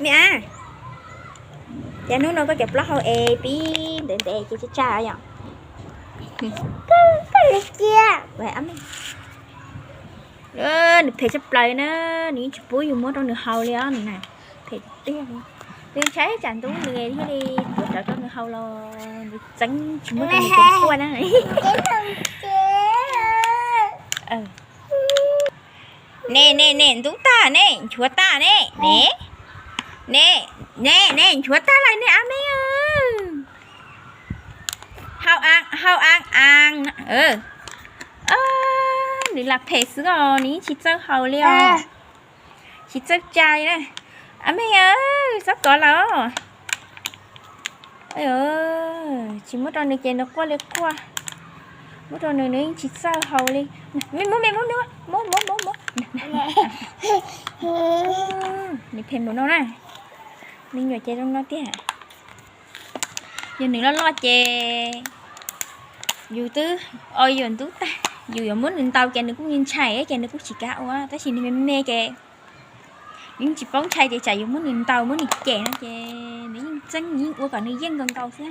Me ab, cas hnub no koj cov plaub hau es pib ntev ntev ces tsa tsa yom? Nws phem tshaj plaws na, nws yeej tsis pub yus muab rau nws haus li os nws na. Phem tiag tiag li. Nws ntshai tsam ntub nws thiaj li tuav rawv rau nws haus los nws txeeb tsis muab rau nws tus quaj na. Ne ne ne, ntub tag ne, nchuav tag ne, ne. Ne, ne ne, nchuav tag lawm ne ab me. Hau aav hau aav aav. Nws lam phem xwb os, nws yeej tsis txawj haus li os. Tsis txawj tsa li na. Ab me, txhob kov lawm. Tsis muab rau nws ces nws quaj li quaj. Muab rau nws nws yeej tsis txawj haus li. Me muab me muab muab muab muab muab. Nws phem npaum no na. Me nyuam ces zoo no tiag. Yog nws loj loj ces yus twb o yuav ntub tag, yus yuav muab nws ntaus ces nws kuj ntshai ces nws kuj tsis kav ua, tab sis nws me me ces yeej tsis paub ntshai ces tsam yus muab nws ntaus muab nws cem no ces nws yeej txeeb, yeej ua kom nws yeej nkaus nkaus xwb.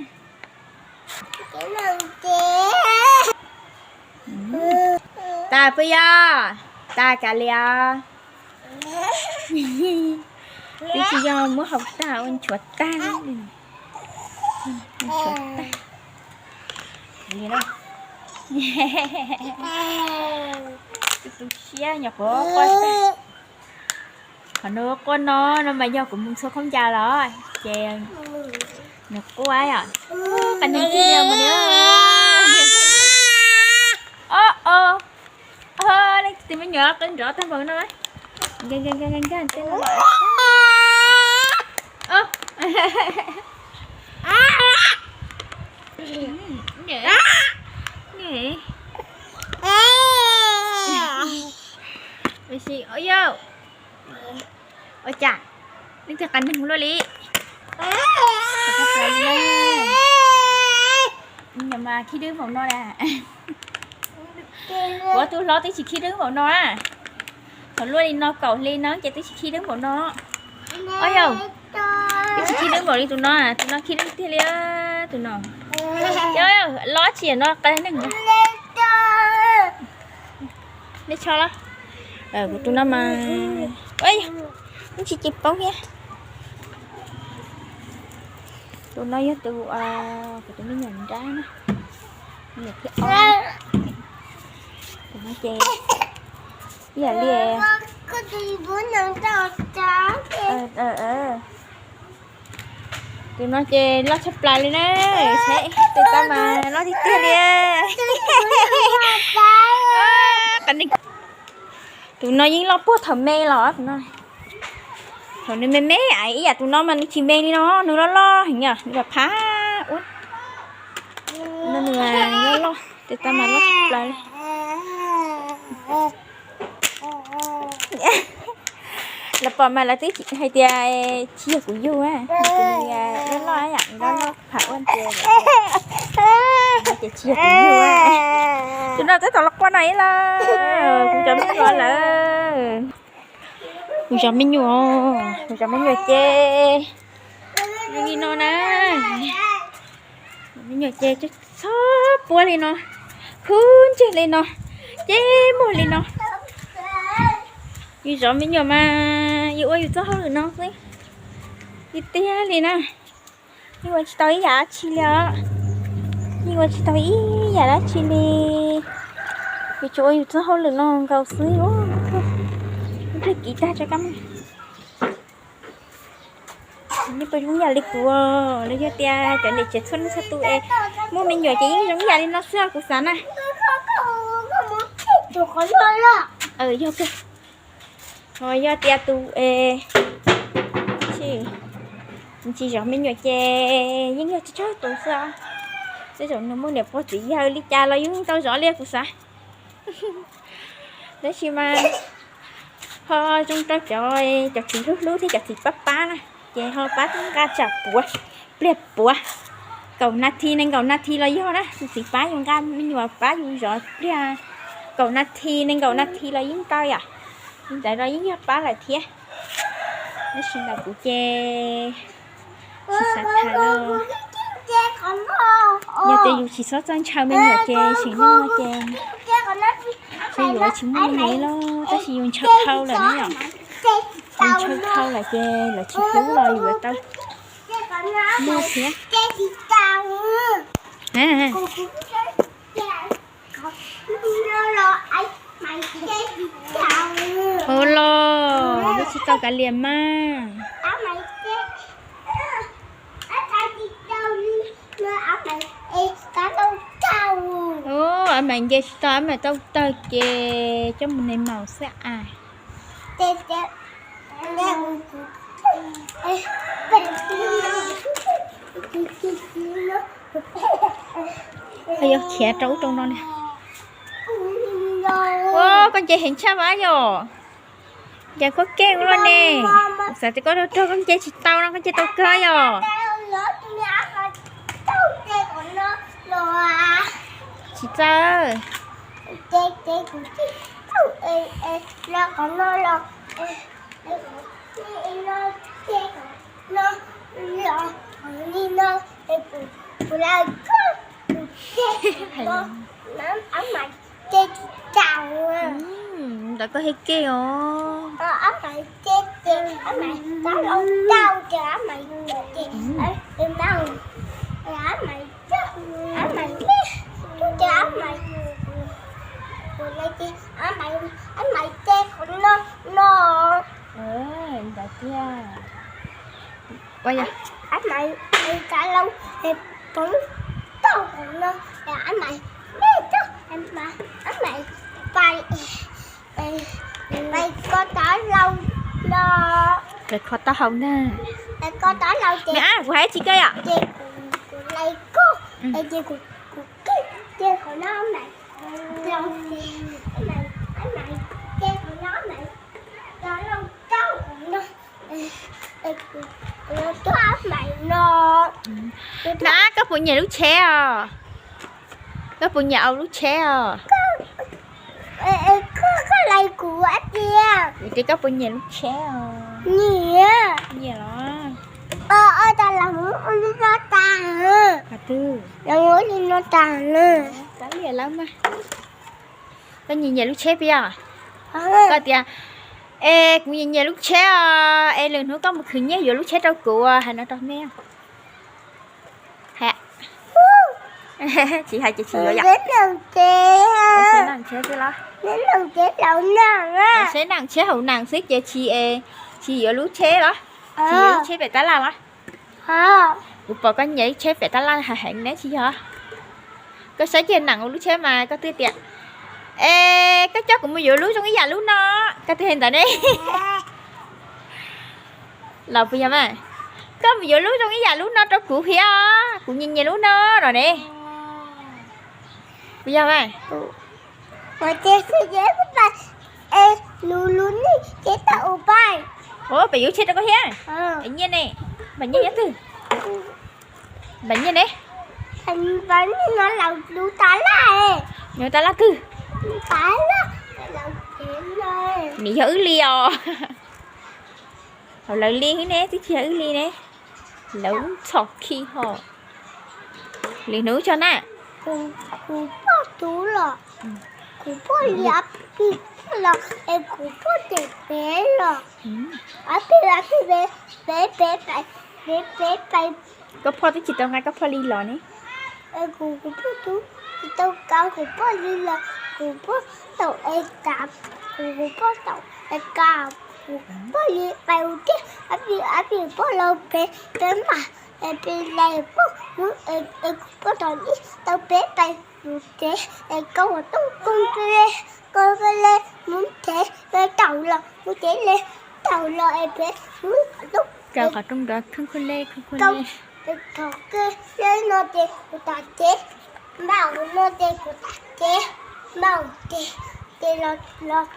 Tas puas yog? Tas kav liam. Twb tsis yog muab haus tag ua nchuav tag. Nchuav tag. Tu siab nyuam qhuav quaj tag. Qhov nws quaj no no mas yog kuv mus ntxhua khaub ncaws los ces nws quaj yom. Qas neeg tiag li mas nws. Ob, ob, leej twg me nyuam qw nrov tag npaum no. Nkag nkag nkag nkag tej no. Ua cas leej twg qas neeg luaj li. Nyuam mas khib dwb npaum no na. Kuv tus hlob twb tsis khib dwb npaum no. Thaum luaj li no kaum hli no ces twb tsis khib dwb npaum no. Ua yog, twb tsis khib dwb npaum li tus no, tus no khib dwb tiag li. Tus no, lob tsis no qas neeg. Nej tso los. Kuv tus no mas, ua yog, twb tsis cis poob thiab. Tus no yog tus, kuv tus me nyuam nrab na. Me nyuam thib ob. Tus no ces ib yam li Tus no ces loj tshaj plaws li na. Tus tau mas loj tiag tiag li. Tus no yeej loj puag thaum me los tus no. Thaum nws me me ib yam tus no mas nws tsis me li no, nws loj loj heev, nws phab phab ua. No nws loj loj, tus tau mas loj tshaj plaws li. Lawv pom mas lawv twb hais tias tsis yog kuv yug, loj loj yam loj loj pham ua tias, ces tsis yog kuv yug. Tus no twb tau los quaj no ib los, kuv cov me nyuam lawm. Kuv cov me nyuam, kuv cov me nyuam ces zoo li no na. Me nyuam ces txhob puab li no, khub ntseg li no, ces muag li no. Yus zov me nyuam mas yus ua yus txoj hauj lwm no xwb, tiag tiag li na. Yeej ua tsis tau ib yam dab tsi li os. Yeej ua tsis tau ib yam dab tsi li. Yus tsuas ua yus txoj hauj lwm no nkaus xwb. Ib pliag kiv tag tso koj mog. Nej puas zoo yam li kuv, los yog tias cov niam tsev txhua leej txhua tus es muaj me nyuam ces yeej zoo ib yam li no xwb kuv xav na. Yog tias tus es tsis zov me nyuam ces yeej yog tsawg tsawg tus xwb. Tej zaum nws muaj niam pog txiv yawg li cas los yeej tau zov li kuv xav. Tab sis mas ho zoo rau cov, cov txiv hlub hlub thiab cov txiv pab pab na, ces ho pab nqa tsam puav, pliag puav, kaum nas this nees nkaum nas this los yog na, tus txiv pab yus nqa me nyuam pab yus zov pliag kaum nas this nees nkaum nas this los yeej tau yom. Li ntawd los yeej yog pab lawm thiab. Tab sis ntawm kuv ces tsis xav tham los, yog tias yus tsis txhob txawj ntshaw me nyuam ces seem no ces ces yus tsis muaj me nyuam los, tab sis yus ntshaw dhau lawm na yom. Yus ntshaw dhau lawm ces lawv tsis hlub los yus yuav tau muaj thiab. Ua los, twb tsis tau kav liam mas. Ab Maiv nce tsis tau, Ab Maiv tau tawg ces coj mus nais maum xwb as. Yuav khiav rau ub rau no ne. Ua, koj nce heev tshaj mas yom. Cas koj keej ua luaj ne. Xav tias koj raug koj nce tsis tau no, koj nce tau kawg yom. Tsis txawj. Ntawd koj heev keej os. Ntawd tiag. Ua yog, kho taub hau na. Kuv hais tsis kawg yom. Na, koj puas nyiam lub tsheb os? Koj puas nyiam au lub tsheb os? Koj puas nyiam lub tsheb os? Nyiam los. Qhov twg? Kav liam lawm mas. Koj nyiam nyiam lub tsheb puas yog? Koj tias, es kuv nyiam nyiam lub tsheb os, es lwm hnub koj mus khwv nyiaj yuav lub tsheb rau kuv, hais no rau me. Tsis hais ces tsis yuav yom. Saib nees tsheb hauv nees xwb ces tsis, tsis yuav lub tsheb los? Tsis yuav lub tsheb pem tab laj los? Kuv pom koj nyiam lub tsheb pem tab laj heev heev ne, tsis yog? Koj saib kiag nees ua lub tsheb mas koj twb tias, es koj coj kuv mus yuav lub zoo ib yam lub no, koj twb hais ntawd ne. Los puas yog mas? Koj mus yuav lub zoo ib yam lub no rau kuv thiab, kuv nyiam nyiam lub no no ne. Puas yog mas? Ua, pem yuav lub tsheb rau koj thiab. Nyiaj ne? Npam nyiaj nyob twg? Npam nyiaj ne? Npam nyiaj no lawm lub tab laj. Lub tab laj twg? Nim yog wb li os. Hauv lawv li xwb ne, twb tsis yog wb li ne. Lawv txhom khi ho. Lwm hnub tso na. Kuv poj tub los, kuv poj li ab pig los es kuv poj cem pem los. Ab pig ab pig pem, pem pem pais, pem pem pais. Koj poj twb tsis tau nqa koj poj li los ne. Kuv, kuv poj tub tsis tau nqa kuv poj li los, kuv poj tau es kav, kuv, kuv poj tau es kav, kuv poj li pais ua ke, ab pig ab pig poj los pem, pem mas es pem lais poj, es kuv poj tau li tau pem pais mus tsev es koj ua tub koog le, koog le mus tsev, taum los mus tsev le, taum los es pem mus tub. Kaw qhov rooj nrov khwj khwj le, khwj khwj le. Thaum kawg no ces kuv tom tsev, npaum no ces kuv tom tsev, npaum ces, ces los, los,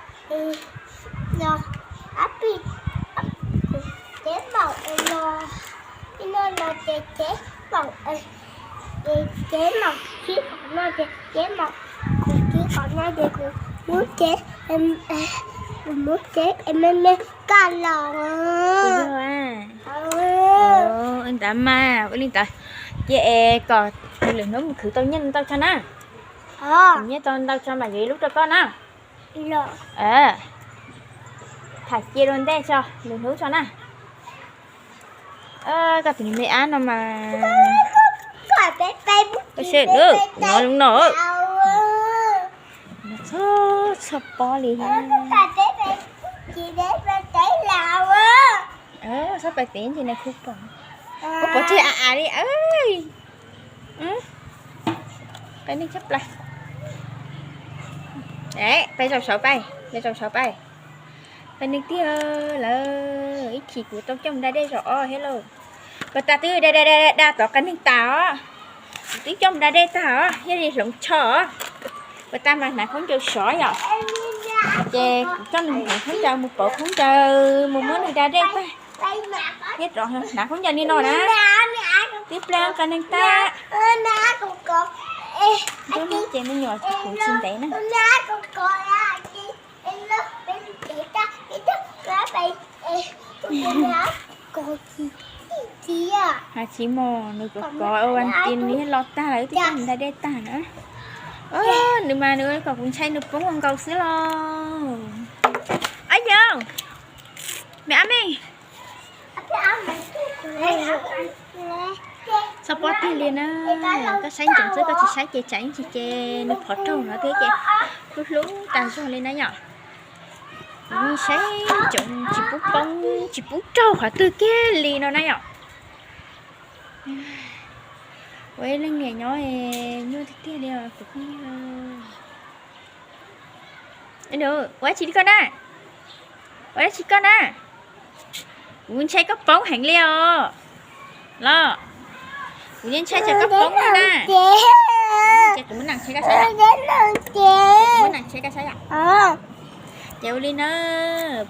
los, ab pig, tsev npaum es los, ib no los ces tsev npaum es, ces tsev npaum, khib qhov no ces tsev npaum, kuv khib qhov no ces kuv mus tsev, Kuv muab teb es me me kaj los. Kuv yog a. Ntawd mas ua li ntawd, cia es kom lwm hnub mus khwv tau nyiaj ntau tso na. Nyiaj tau ntau tso mas yuav ib lub rau koj na. Tham cia dua ntej tso, lwm hnub tso na. Koj tus me ab no mas, no, txhob txhob pob li. Txhob pais tev ces nws khu pom, khu pom tseg av av li. Qe neeg tshaj plaws. Pais zaum saud pais, pais zaum saud pais. Pais neeg tiag lawm, ib chim kuv tau coj mus da dej zaum ob thiab lauj. Puas tas twb da da da da tom qe neeg tas os. Kuv twb coj mus da dej tag os, thiaj li hloov tsho os. Puas tas mas hnav khaub ncaws sov yom. Ces kuv coj nws hnav khaub ncaws mus pauv khaub ncaws mus muab nws da dej tag, thiab rov hnav khaub ncaws li no na. Tib pliag qe neeg tag. Ntuj ces me nyuam kuv tsis ntev na. Hais tsis mos, nws kov kov ua tis nws thiaj los tag lawm, twb coj nws da dej tag na. Nws mas nws kom kuv ntshai nws poob ua nkaus xwb los. Ab yau, me ab me, txhob pob tiag li na. Koj saib ntsoov xwb, koj tsis saib ces tsam ib ntsis ces nws phov raug no thiab ces hlub hlub tas zog li na yom. Kuv yeej saib ntsoov tsis pub poob tsis pub raug qhov twg kiag li no na yom. Ua ib leej niam nyob nyuaj tiag tiag li os kuv phooj ywg. Ua dab tsi li koj na? Ua dab tsi koj na? Kuv ntshai koj poob heev li os. Los, kuv yeej ntshai tsam koj poob li na. Ces kuv muab nam tsheb koj saib, kuv muab nam tsheb koj saib yom. Ces ua li na,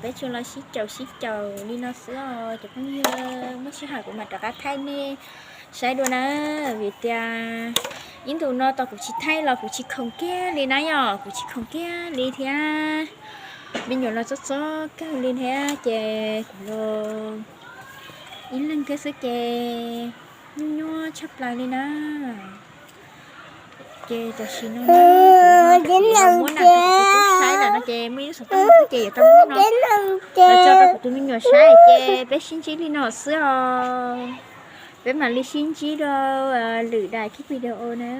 peb tsuas los sib caum sib caum li no xwb os cov phooj ywg, muaj sij hawm kuv mam rov qab thaij nej saib dua na. Vim tias ib ntus no tos kuv tsis thaij los kuv tsis khoom kiag li na yom, kuv tsis khoom kiag li thiab. Me nyuam los txob txob kawg li thiab ces kuv los ib leeg thiab xwb ces nyuaj nyuaj tshaj plaws li na. Ces tam sim no kuv muab nam rau kuv tus tub saib lawm no ces muaj ib xov tooj xwb ces yuav tau muab no los tso rau kuv tus me nyuam saib ces peb sib ntsib li no xwb os. Peb mam li sib ntsib rau lwm daim clip video na.